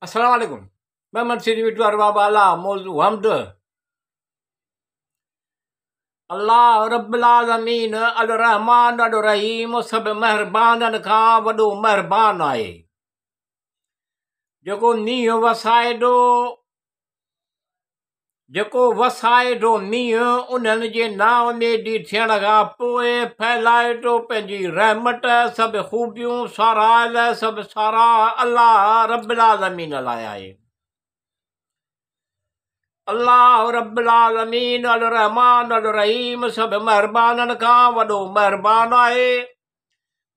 السلام عليڪم محمد سيدي مٺو ارباب اعليٰ موضوع حمد الله رب العالمين الرحمٰن الرحيم سڀ مهربانن کان وڏو مهربان آهي جيڪو مينهن وسائي ٿو جيڪو وسائي ٿو مينهن انهن جي نااميدي ٿيڻ کان پوء ڦهلائي ٿو پنهنجي رحمت، سڀ خوبيون ساراهيل سڀ ساراهه الله رب العالمين لاء آهي. الله رب العالمين الرحمٰن الرحيم سڀ مهربانن کان وڏو مهربان آهي.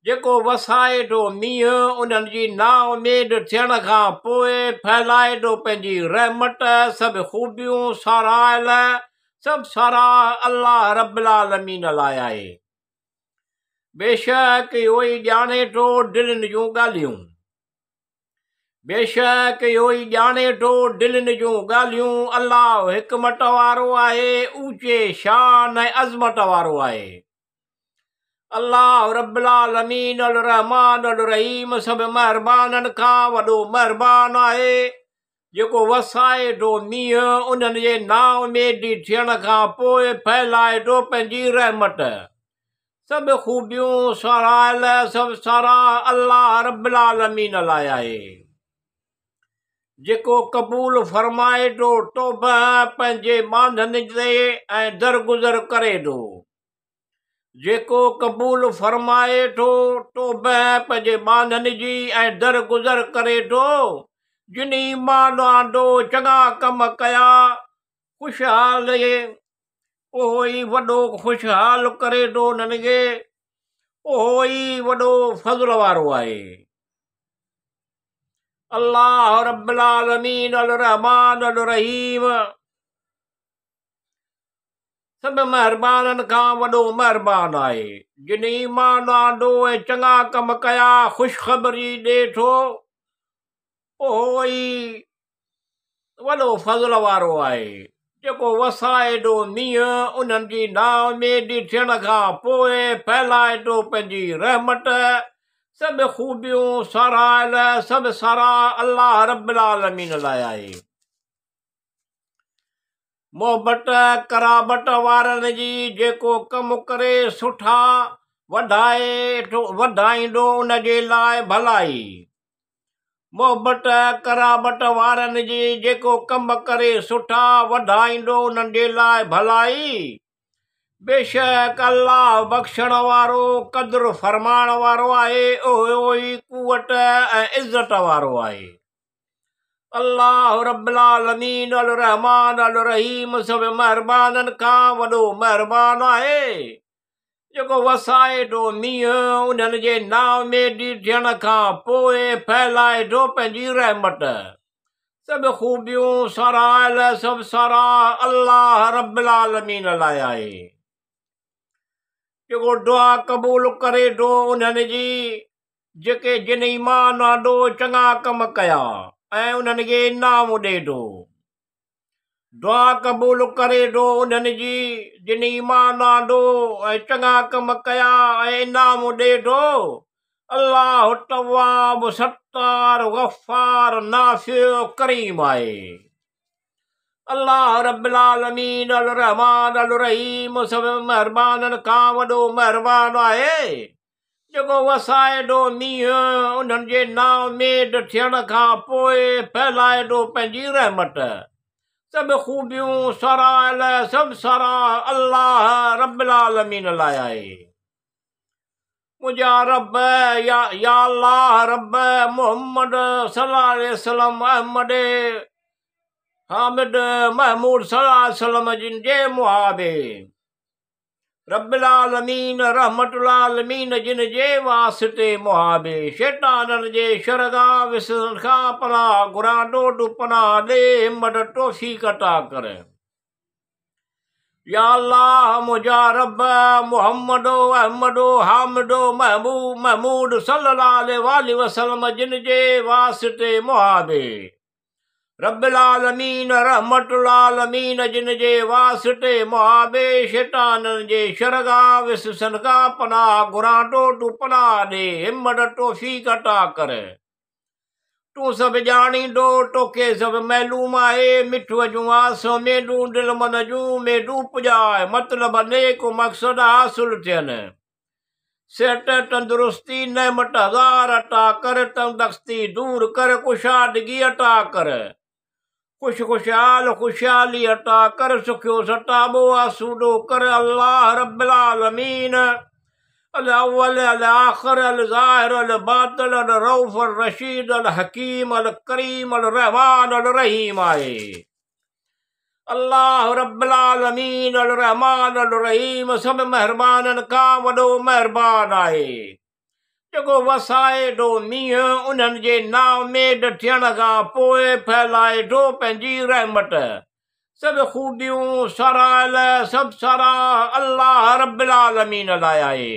جيڪو وسائي ٿو مينهن انهن جي نااميد ٿيڻ کان پوء ڦهلائي ٿو پنهنجي رحمت، سڀ خوبيون ساراهيل، سڀ ساراهه الله رب العالمين لاء آهي. بيشڪ اهو ئي ڄاڻي ٿو دلين جون ڳالهيون. بيشڪ اهو ئي ڄاڻي ٿو دلين جون ڳالهيون. الله حڪمت وارو آهي، اوچي شان ۽ عظمت وارو آهي. الله رب العالمين الرحمٰن الرحيم سڀ مهربانن کان وڏو مهربان آهي، جيڪو وسائي ٿو مينهن انهن جي نااميدي ٿيڻ کان پوء ڦهلائي ٿو پنهنجي رحمت. سڀ خوبيون ساراهيل سڀ ساراهه الله رب العالمين لاء آهي. جيڪو قبول فرمائي ٿو توبه پنهنجي ٻانهن تي ۽ درگذر ڪري ٿو. جيڪو قبول فرمائي ٿو توبه پنهنجي ٻانهن جي ۽ درگذر ڪري ٿو، جن ايمان آندو چڱا ڪم ڪيا، خوشحال اهو ئي وڏو خوشحال ڪري ٿو انهن کي، اهو ئي وڏو فضل وارو آهي. الله رب العالمين الرحمٰن الرحيم. سڀ مهربانن کان وڏو مهربان آهي. جن ايمان آندو ۽ چڱا ڪم ڪيا، خوشخبري ڏئي ٿو، اهو ئي وڏو فضل وارو آهي، جيڪو وسائي ٿو مينهن انهن جي نااميدي ٿيڻ کان پوء ڦهلائي ٿو پنهنجي رحمت، سڀ خوبيون ساراهيل، سڀ ساراهه الله رب العالمين لاء آهي. محبت قرابت وارن جي جيڪو ڪم ڪري سٺا وڌائي وڌائيندو ان جي لاء ڀلائي. محبت قرابت وارن جي جيڪو ڪم ڪري سٺا وڌائيندو انهن جي لاء ڀلائي. بيشڪ الله بخشڻ وارو قدر فرمائڻ وارو آهي اهو ئي قوت ۽ عزت وارو آهي. الله رب العالمين الرحمٰن الرحيم سڀ مهربانن کان وڏو مهربان آهي، جيڪو وسائي ٿو مينهن انهن جي نااميدي ٿيڻ کان پوء ڦهلائي ٿو پنهنجي رحمت. سڀ خوبيون ساراهيل سڀ ساراهه الله رب العالمين لاء آهي، جيڪو دعا قبول ڪري ٿو انهن جي جيڪي جن ايمان آندو چڱا ڪم ڪيا ۽ انهن کي انعام ڏئي ٿو. دعا قبول ڪري ٿو انهن جي جن ايمان آندو ۽ چڱا ڪم ڪيا ۽ انعام ڏئي ٿو. الله تواب، ستار، غفار، نافع، ڪريم آهي. الله رب العالمين الرحمٰن الرحيم سڀ مهربانن کان وڏو مهربان آهي. جيڪو وسائي ٿو مينهن انهن جي نااميد ٿيڻ کان پوء ڦهلائي ٿو پنهنجي رحمت. سڀ خوبيون ساراهيل سڀ ساراهه الله رب العالمين لاء آهي. منهنجا رب يا يا الله رب محمد صلي الله عليه وسلم احمد حامد محمود صلي الله عليه وسلم جن جي محابي. رب العالمين رحمت العالمين جن جي واسطي محابي شيطانن جي شر کان وسوسن کان پناهه گهران ٿو تون پناهه ڏي همت توفيق عطا ڪر يا الله منهنجا رب محمد احمد حامد محبوب محمود صلي الله عليه واله وسلم جن جي واسطي محابي رب العالمين رحمت العالمين جن جي واسطي محابي شيطانن جي شر کان وسوسن کان پناهه گهران ٿو تون پناهه ڏي همت توفيق عطا ڪر. تون سڀ ڄاڻيندو، توکي سڀ معلوم آهي، مٺوء جون آس اميدون دل من جون اميدون پڄاء، مطلب نيڪ مقصد حاصل ٿين. صحت تندرستي نعمت هزار عطا ڪر، تنگدستي دور ڪر، ڪشادگي عطا ڪر. خوش خوشحال خوشحالي عطا ڪر، سکيو ستابو آسودو ڪر، الله رب العالمين الاول الاخر الظاهر الباطن الرؤف الرشيد الحڪيم الڪريم الرحمان الرحيم آهي. الله رب العالمين الرحمان الرحيم سڀ مهربانن کان وڏو مهربان آهي. جيڪو وسائي ٿو مينهن انهن جي نااميد ٿيڻ کان پوء ڦهلائي ٿو پنهنجي رحمت. سڀ خوبيون ساراهيل سڀ ساراهه الله رب العالمين لاء آهي.